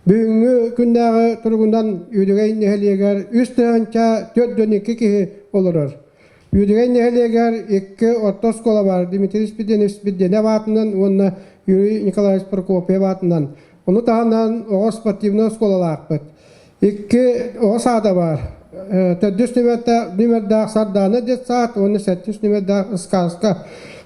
Бүгүҥҥү күннээҕи туругунан Үөдүгэй нэһилиэгэр 3 042 киһи олорор. Үөдүгэй нэһилиэгэр икки орто оскуола баар Дмитрий Спиридонович Спиридонов аатынан уонна Юрий Николаевич Прокопьев аатынан. Ону таһынан оҕо спортивнай оскуолалаахпыт. Икки оҕо саада баар. Төрдүс нүмердээх Сардаана детсад уонна сэттис нүмердээх Сказка.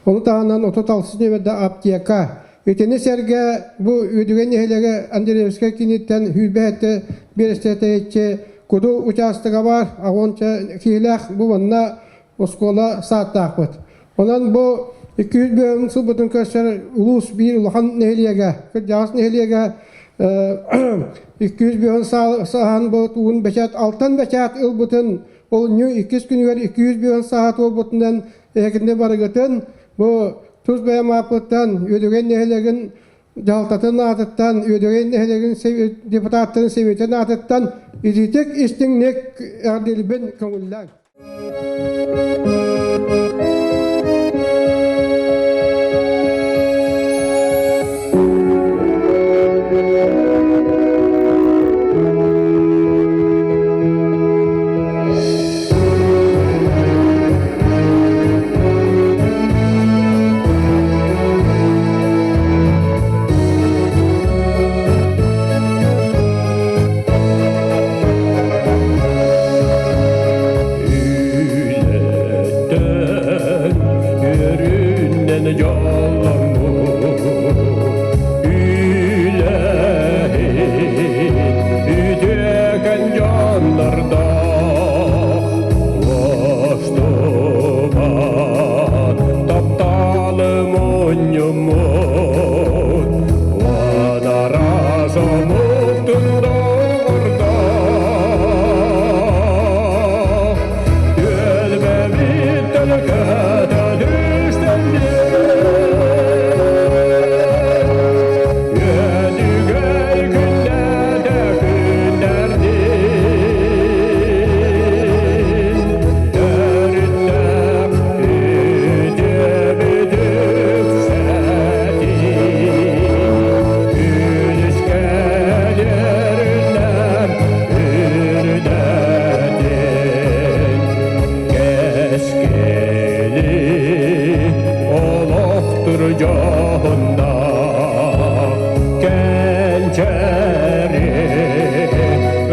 Ону таһынан 36 нүмердээх аптека. Итини сэргэ бу Үөдүгэй нэһилиэгэ Андреевскай киниттэн 107 биэрэстэ тэйиччи Куду учаастага баар, 60 киһилээх бу манна оскуола сааттаахпыт. Онон бу 200 бөһүн сылбытын көрсөр улуус биир улахан нэһилиэгэ, кырдьаҕас нэһилиэгэ 200 бөһүн сааһан бу тугун бэчээт алтан бэчээт ылбытын олунньу иккис күнүгэр 200 бөһүн сааһа туолбутунан эһигини барыгытын бу тус бэйэм ааппыттан Үөдүгэй нэһилиэгин дьаһалтатын аатыттан Үөдүгэй нэһилиэгин депутаттарын сэбиэтин аатыттан итиитик истиҥник эҕэрдэлиибин көҥүллээҥ. Үлэттэн үөрүүнэн дьолломмут үлэһит үтүөкэн дьоннордоох уостубат тапталы мунньуммут уонара сомуктун доҕордоох түөлбэбиттэн көтө Үөдүгэй күннэтэ күннэрдин Төрүттээх үтүөбүт үксэтин Күнүскэлэринэн үрдэтин Кэскили олохтур дьоһуннаах кэнчээри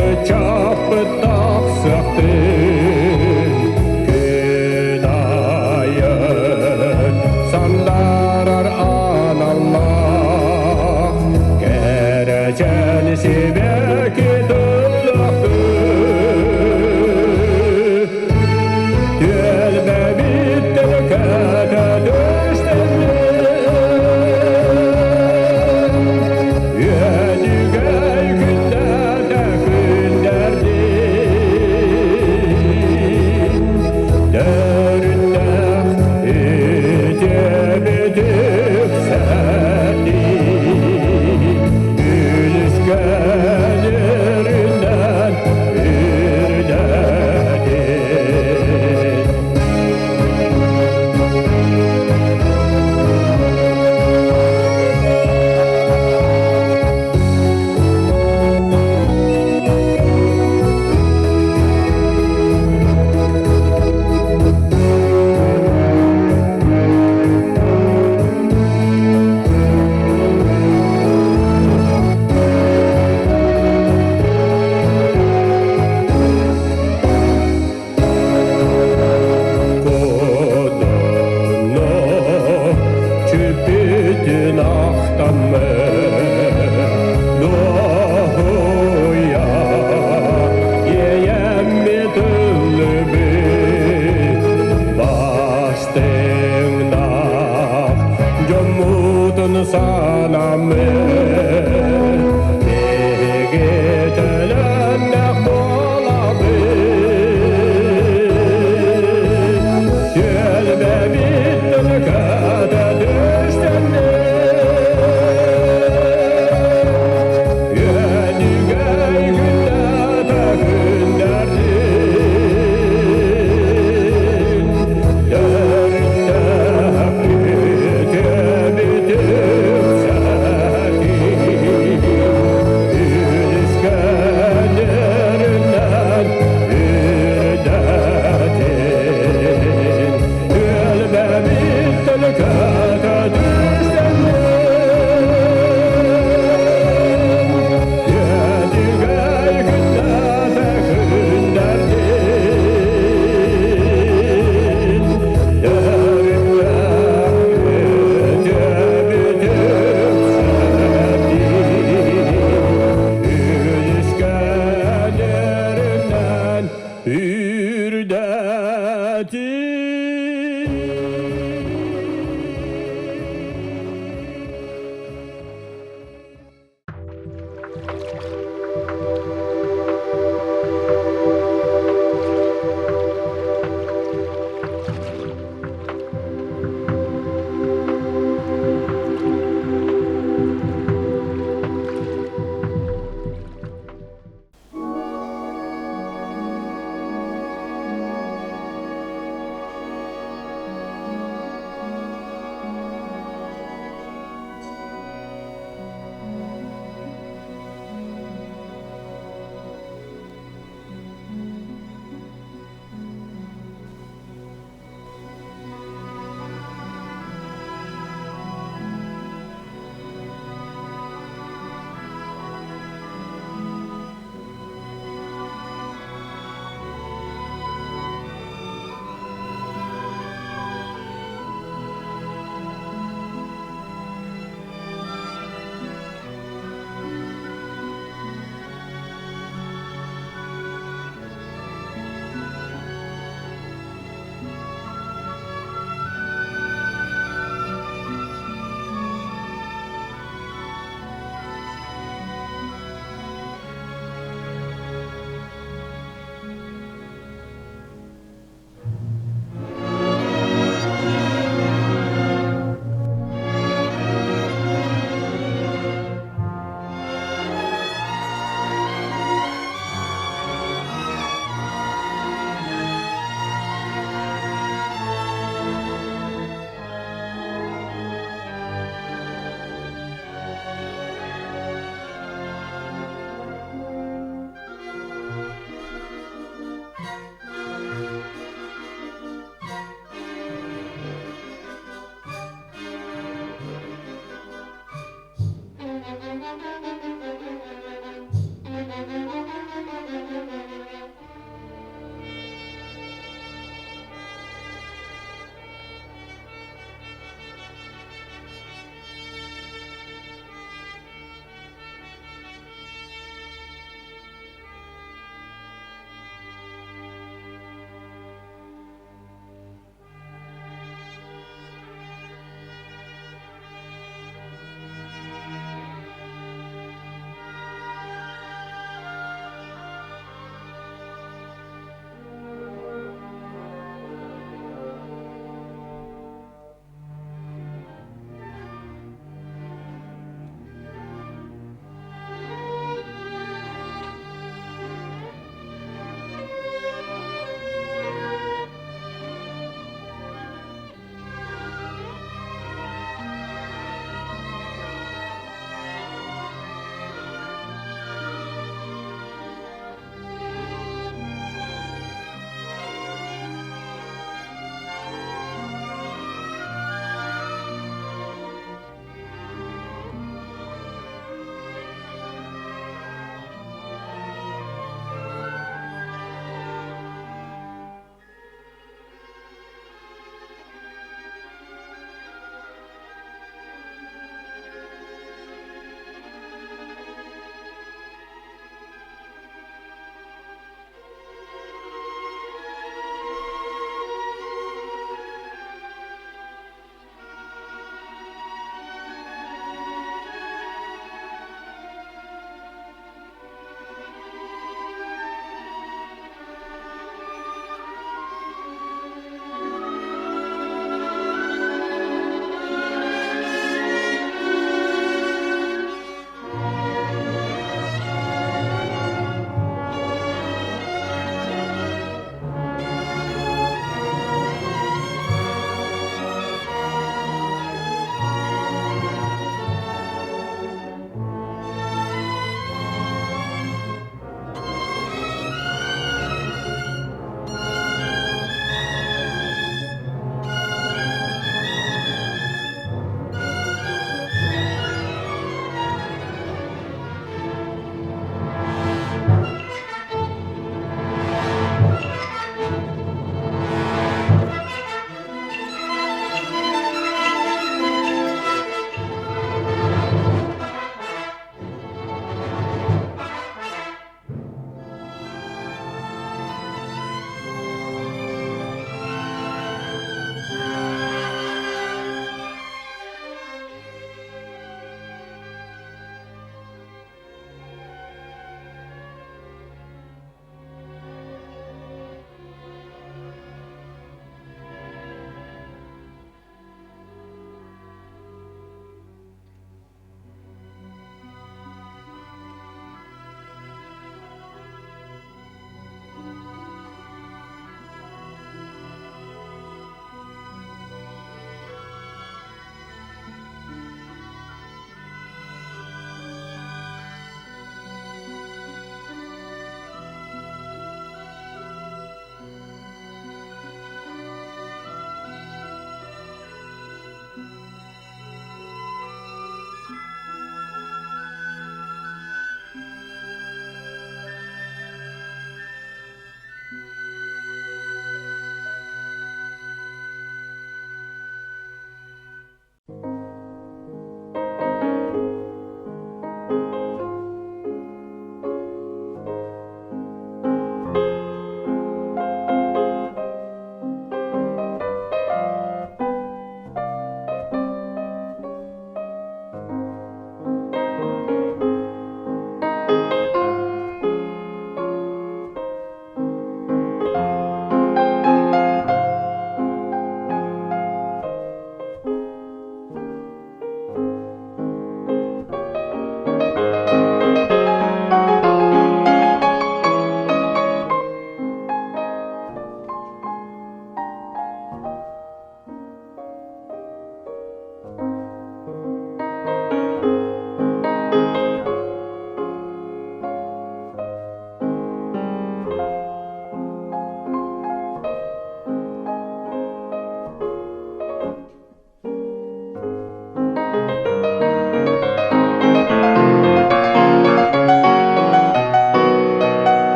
ыччаппыт тахсыахтын күн аайы сандарар аналлаах кэрэчээн сибэкки тыллахтын Түөлбэбит төлкөтө түстэннин Үөдүгэй күннэтэ күндэрдин Төрүттээх үтүөбүт үксэтин Үлүскэн үрүнэн үрдэтин. Кодоно чүпүтүн ахтаммын Дуоһуйа иэйэммит ыллыбыт Бастыҥнаах дьоммутун санаммыт Биһиги төлөннөх буолабыт Түөлбэбит төлкөтө түстэннин Үөдүгэй күннэтэ күндэрдин Төрүттээх үтүөбүт үксэтин.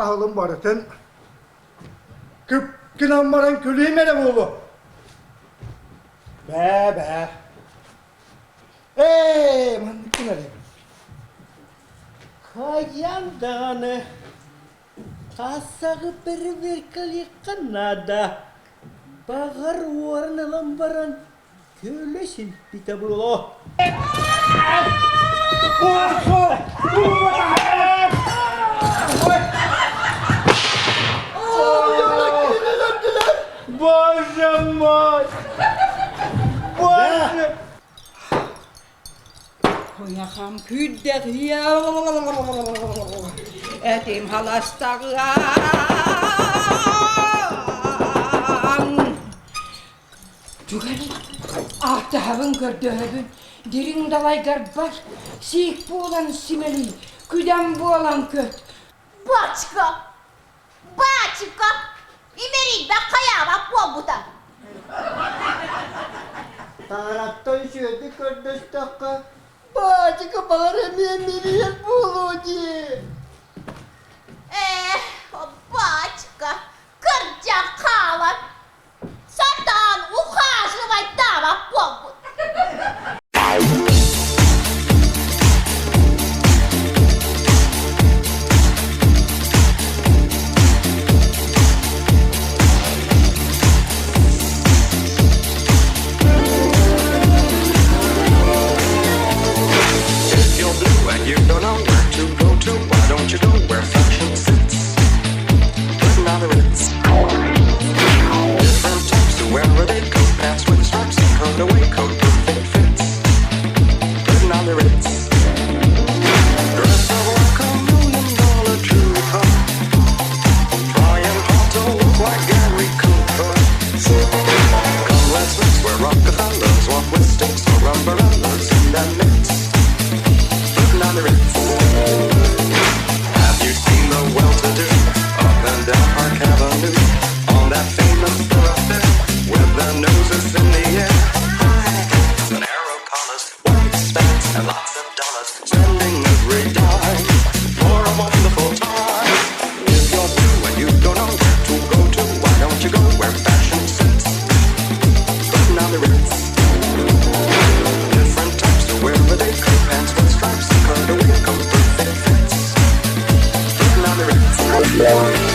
Саһылым барытын кып гынан баран күлүүм эрэ буолуо. Бээ бээ. Ээ, маннык гынар эбит. Хайаан даҕаны кассаҕы проверкалыахха наада. Баҕар уоран ылан баран көлө силпитэ буолуо. Боже мой! Боже! Куйахам күүрдэх этим халастаҕыан Түгэн ааттаһабын көрдөһөбүн дириҥ далайгарбар сиик буолан симэлий күдэн буолан көт Бачка! Баачыка! Имэрийбэх хайаабат буолбута. Таҥараттан сүөдү көрдөстөххө, баачыка баҕар эмиэ милиэр буолуо дии. Ээ, баачыка, кырдьан хаалан, сатаан ухаживайдаабат буолбут. If you're blue and you don't know where to go to, why don't you go where fashion sits? Putting on the ritz. Different types who wear a day coat, pants with stripes and cutaway coat, perfect fits. Putting on the ritz. Dress up like a million dollar trooper. Trying hard to look like Gary Cooper. Come, let's mix where Rockefellers walk with sticks or umbrellas in their midst. Putting on the ritz. Have you seen the well-to-do up and down Park Avenue on that famous thoroughfare with their noses in the air? High hats and arrow collars, white spats and lots of dollars, spending every dime for a wonderful time. If you're blue and you don't know where to go to, why don't you go where fashion sits? Putting on the ritz. Different types who wear a day coat, pants with stripes and cutaway coat, perfect fits. Putting on the ritz.